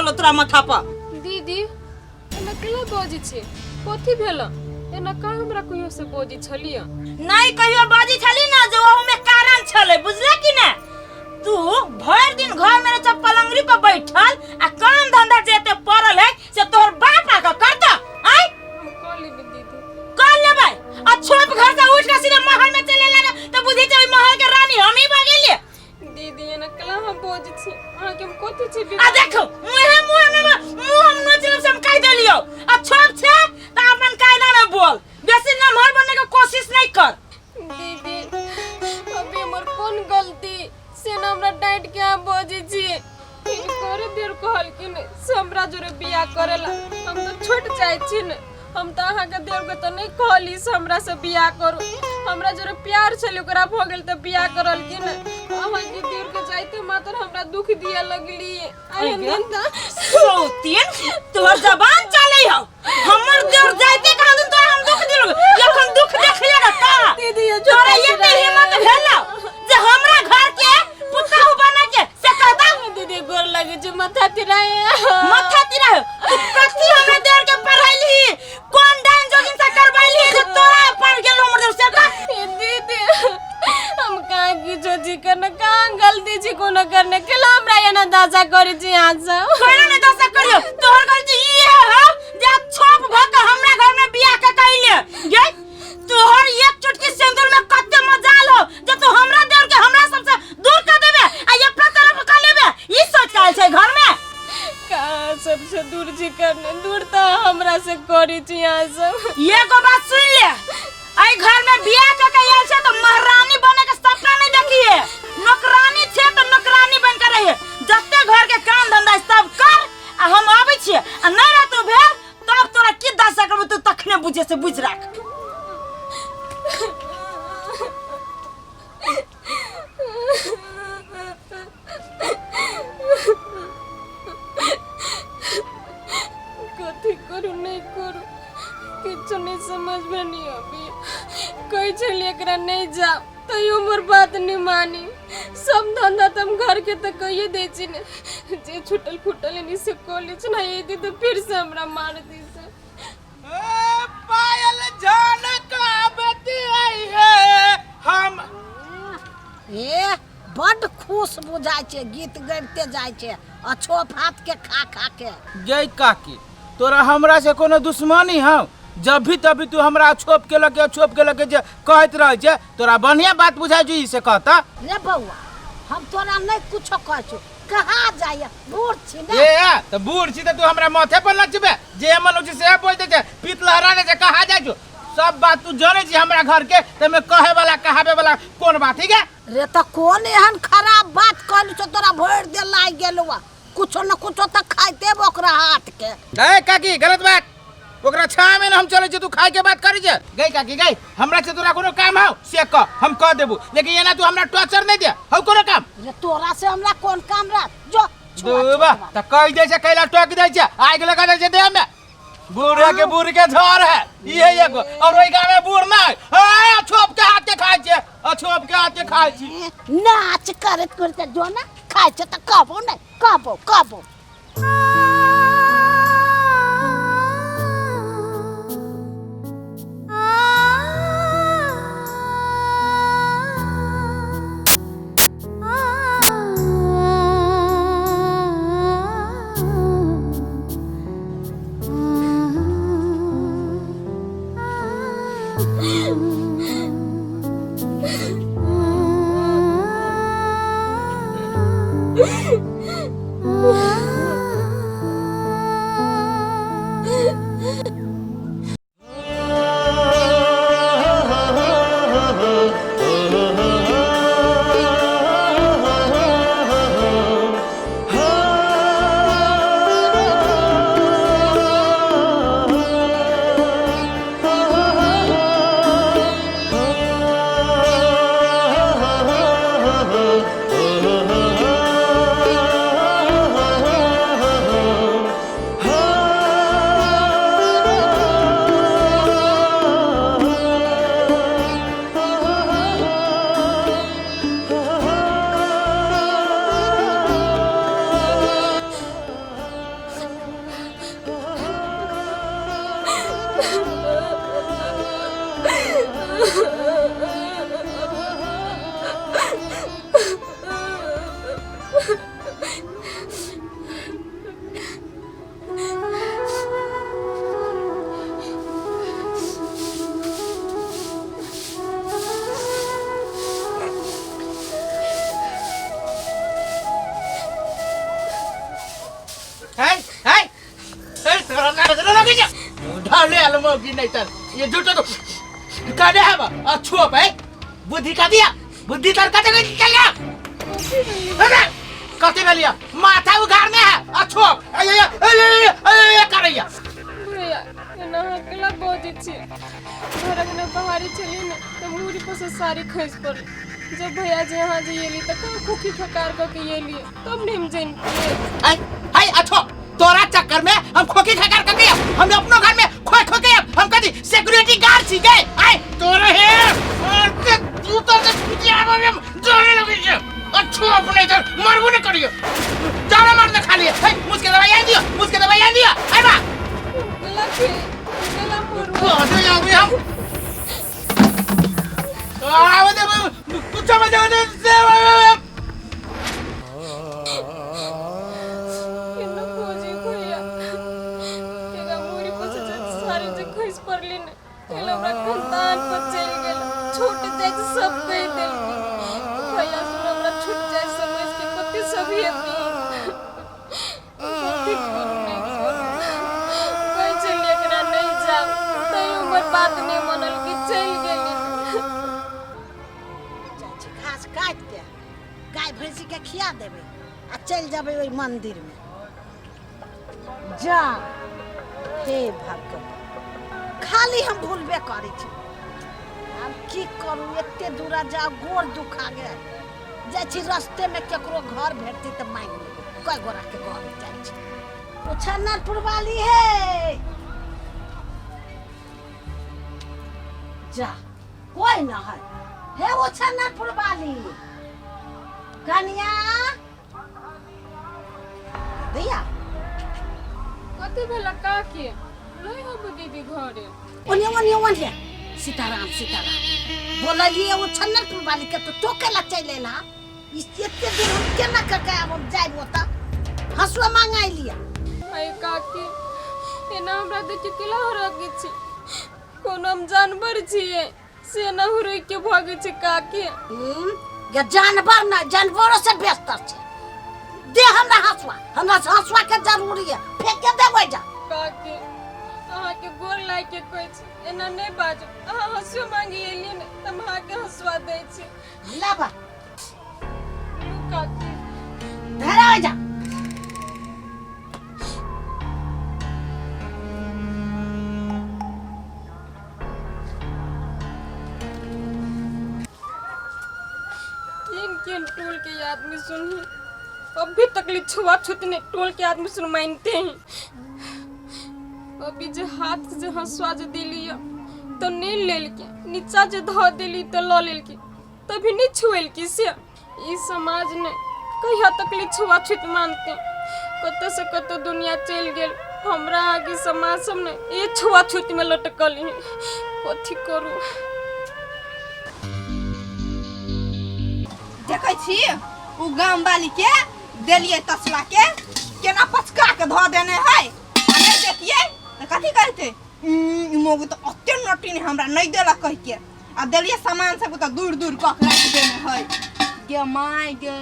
रहलो तोरा माथा पर। दीदी, एना केला बजै छी? कथी भेल? एना कहाँ हमरा कहियो से बजै छलियै? नहीं कहियो बाजी छली ना जे ओहू में कारण छलै, बुझले कि ने? तू भरि दिन घर में रह पलंगरी पर बैठल आ काम धंधा जे एते पड़ल है से तोहर बाप आके करता। आय हम कऽ लेबै दीदी। कर लेबै आ छोप घर से उठ के सीधे महल में चले लगे तो बुझी छै ओहि महल के रानी हम ही भऽ गेलियै। दीदी, एना केला हम बजै छी? अहाँके हम कथी छी? आ देखो, मुँहे मुँह में मुँह हम नोच लेब से हम कहि देलियौ। आ छोप छै तऽ अपन कायदा में बोल, बेसी नमहर बनने के कोशिश नहीं कर। दीदी, अभी हमर कोन गलती से न हमरा डांट के अहाँ बजै छी? हिनकर देर कहलखिन से हमरा जोरे बियाह करेला, हम तऽ छोट जाइ छी ने। हम तऽ अहाँके देर के तऽ नहि कहली से हमरा से बियाह करू। हमरा जोरे प्यार छलै ओकरा, भऽ गेल तऽ बियाह करलखिन। अहाँके देर के जाइते मात्र हमरा दुख दिए लगली। एहन दिन तऽ सौतीन, तोहर जबान चलै हौ। हमर देर जाइते कहाँ दिन तोरा हम दुख दिलौ? एखन दुख देखले ना का दीदी, ये तोरा झूठा एते हिम्मत भेलौ जे हमरा घर के पुतहु बने के से कहता? दीदी, गोर लगे छै, माथा तिराए। माथा तिरा? तू कथी हमरा देर के पढ़ैली? कोन डाइन जोगिन से करबैली जे तोरा पढ़ गेल हमर देर से का? ए दीदी, हम कहाँ किछो छी करने? कहाँ गलती छी कोनो करने? केला हमरा एना दशा करै छी अहाँ सब? कोना नहीं दशा करियो? तोहर गलती ई है हा जे छोप भ के हमरा घर में बियाह के कइले गे। तोहर एक चुटकी सिंदूर में कते मजाल हो जे तू हमरा देर के हमरा सबसे दूर कर देबे आ अपना तरफ कर लेबे? ई सोच के आयल छै घर में? कहाँ सबसे दूर छी करने? दूर तऽ हमरा से करै छी अहाँ सब। एगो बात सुन ले, एहि घर में बियाह के के आयल छै तो महारानी बने के सपना नहीं देखिए। नौकरानी छै तो नौकरानी बन के रहिए। जते घर के काम धंधा सब कर आ हम आबै छियै। आ नहीं रहतो भेल तब तोरा की दशा करबो तू तखने बुझे से बुझ राख। कथी करू नहीं करू, किछु नहीं समझमे नहीं अभी। कहै छलियै एकरा नहीं जा, तैयो हमर बात नहीं मानी। सब धंधा तऽ हम घर के तऽ कहिए दै छी ने, जे छूटल फूटल एनी से कऽ लै छी ने। एती तऽ फिर से हमरा मार दी से। ए, पायल जान काबत आई है हम। ए, बड्ड खुश बुझाइ छै, गीत गाबिते जाइ छै अछोप हाथ के खा खा के। गई काकी, तोरा हमरा से कोनो दुश्मनी हौ? जब भी तभी तू हमरा अछोप के लगे, अछोप के लगे जे कहैत रहै छै, तोरा बढ़िया बात बुझाइ छै ई से कहता? रे बौआ, हम तोरा नहि कुछो कहै छौ। कहाँ जाइए, बूढ़ छी ने। ए, तऽ बूढ़ छी तऽ तू हमरा माथे पर नचबे? जे मन होइ छै से बोल दै छै, पीत लहरा दै छै। कहाँ जाइ छौ? सब बात तू जानै छी हमरा घर के, तमे कहे वाला कहावे वाला कोन बात ठीक है? रे, तऽ कोन एहन खराब बात कहलु छौ तोरा भरि देह लागि गेलौ? कुछो न कुछो तऽ खाइते ओकरा हाथ के। ए काकी, गलत बात। ओकरा छाया में हम चलै छी, तू खाय के बात करै छै। गई काकी गई, हमरा से तोरा कोनो काम हौ से कह, हम कह देबू, लेकिन एना तू हमरा टॉर्चर नहीं दे हौ कोनो काम। रे, तोरा से हमरा कोन काम रह? जो छुआ दूबा छुआ। त कह दे छै, कैला टोक दे छै, आग लगा दे छै देह में। बूढ़े के बूढ़ के झड़ है ई है एगो, और ओइ गाँव में बूढ़ नहीं ए अछोप के हाथ के खाय छै, अछोप के हाथ के खाय छी। नाच करैत करैत जो ना खाइ छै तऽ कहबो नहि, कहबो कहबो। है है है तोरा लाज न लगै छै ढाले आल मौगी नहीं तर ये झूठो तो काने है अच्छो भाई बुद्धि का दिया बुद्धि तर का चल गया अरे कथी भेलिया माथा उघारने है अच्छो अये अये अये करैया भैया एना अहाँ केला बजै छी घरक ने बाहरी छलियै ने तऽ मूड़ी पर से साड़ी खसि पड़ल जब भैया जी यहाँ जे एली तऽ कहाँ खोखी खकार कऽ के एलियै तब ने हम जनितियै हाय हाय अच्छो तोरा चक्कर में हम खोखी खकार कर गया हम अपनो घर में खो खो गया हम कथी सिक्योरिटी गार्ड छी गए आय तोरा हे और के जूता से पिटिया में जोरे लगे छे अच्छो अपने इधर मरबो न करियो जाना मारने खा लिए हे मुझके दवाई आन दियो मुझके दवाई आन दियो आय बा लखी गेला मरू आते जाओगे हम आवे दे कुछ समझ दे दे केना खोजी भैया केना मूड़ी पर से जे साड़ी जे खसि पड़ली ने तेल हमरा खनतान पर चलि गेल छूट जाइ छै सब कहि देलकै भैया सुन हमरा छूट जाइ समझ के कते सब हेती कथी करू नहि करू कहै छलियै एकरा नहि जाउ तैयो हमर बात नहि मानलकै चलि गेली जाइ छी घास काटि के गाय भैंसीके खिया देबै आ चलि जेबै ओहि मन्दिरमे जा हे भगवान खाली हम भूलबे करै छी आब की करू एते दूरा जाउ गोड़ दुखा गेल जाइ छी रस्तेमे केकरो घर भेटतै तऽ मांगि लेबै कय गोराके घर जाइ छी ओ छन्नरपुर वाली हे जा कोई न है हे ओ छन्नरपुर वाली कनिया भैया कथी भेला काकी नहि हबो दीदी घरे ओने ओने ओने सीताराम सीताराम बोललिए ओ छन्नरपुर वाली के तो टोके ला चलि एला इस एते दिन हम केना कऽ के आब हम जायब ओतऽ हँसुआ मांगाइ लिअ आइ काकी एना हमरा देखि केला हरकै छी कोनो हम जानवर छियै से ना हुरक के भागे छै काकी ये जानवर ना जानवरों से बेहतर छै दे हमरा हंसुआ हमरा से हंसुआ के जरूरी है फेंक के देबै जा काकी अहाँके गोर लागि के कहै छी एना नहि बाजू अहाँ हंसुआ मांगी एलियै ने तऽ हम अहाँके हंसुआ दै छी लाबा लू काकी धरा जा किन किन टोल के आदमी सुनही अभी तक ले छुआ छूत नहीं टोल के आदमी सुन मानते हैं अभी जे हाथ जे हंसुआ जे दिली तो नहीं लेलके नीचा जे धो दिली तो ल लेलके तभी नहीं छुएलकी से ई समाज ने कहिया तक ले छुआछूत मानते कतऽ से कतऽ दुनिया चलि गेल हमरा आगे समाज सब ने ये छुआछूत में लटकल है कथी करू देखै छी उ गाम वाली के देलियै तसला के केना पचका के धऽ देने है आ नहि देतियै तऽ कथी कहतै ई मौगी तऽ ओते नटिन हमरा नहि देलक कहिके आ देलियै सामान सबके तऽ दूर दूर कऽ के राखि देने है गे माय गे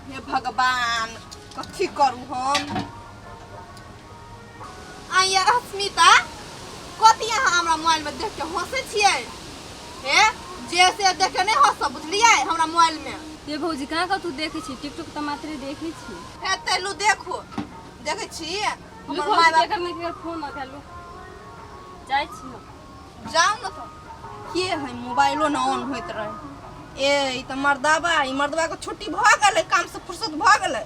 हे भगवान कथी करू हम आइए अस्मिता कथी अहाँ हमरा मोबाइलमे देख के हंसै छियै हे जे से देख के नहि हंसब बुझलियै हमरा मोबाइलमे ये भौजी कहाँ कतू देखै छी टिकटॉक तऽ मात्रे देखै छी हे तैलू देखू देखै छी लू हमर भौजी माय बाप केकर ने केकर फोन आ लू जाइ छी हम जाउ ने तऽ के है मोबाइलो न ऑन होइत रहे ए ई तऽ मर्दाबा ई मर्दबा के छुट्टी भऽ गेलै काम से फुर्सत भऽ गेलै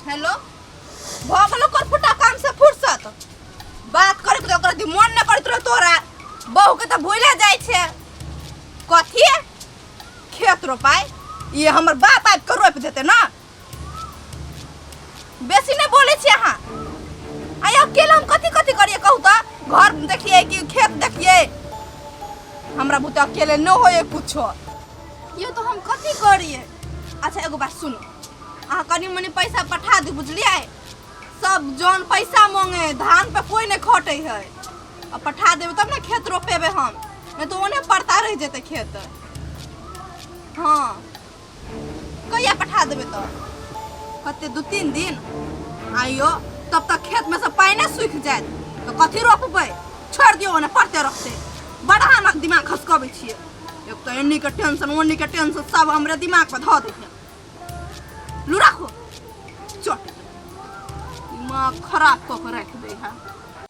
हेलो भऽ गेलो करफुटा काम से फुर्सत बात करे के ओकरा मन न करैत रहे तोरा बहू के तऽ भूले जाइ छै कथी खेत रोपाय ई हमर बाप आबि कऽ रोपि देतै ना बेसी नहि बोलै छी अहाँ आइ अकेला हम कथी कथी करिए कहू तऽ घर देखिए कि खेत देखिए हमरा बुते अकेले न होए कुछो यो तो हम कथी करिए अच्छा एगो बात सुनू अहाँ कनि मनि पैसा पठा दू बुझलियै सब जन पैसा मांगे धान पे कोई नहीं खटै है आ पठा देबै तब ने खेत रोपेबै हम नहीं तो ओने पड़ता रहि जेतै खेत हाँ कहिया पठा बढ़ा देबै तऽ कते 2-3 दिन आइयो, तब तक खेत में से पानि सूखि जायत तऽ कथी रोपबै? छोड़ि दियौ, ओने पड़ते रहतै। बड़ा हम दिमाग खसकबै छियै। एक तऽ एन्नी के टेंशन, ओन्नी के टेंशन, सब हमरे दिमाग पर धऽ दै है। लू राखो, चट दिमाग खराब कऽ के राखि दै है।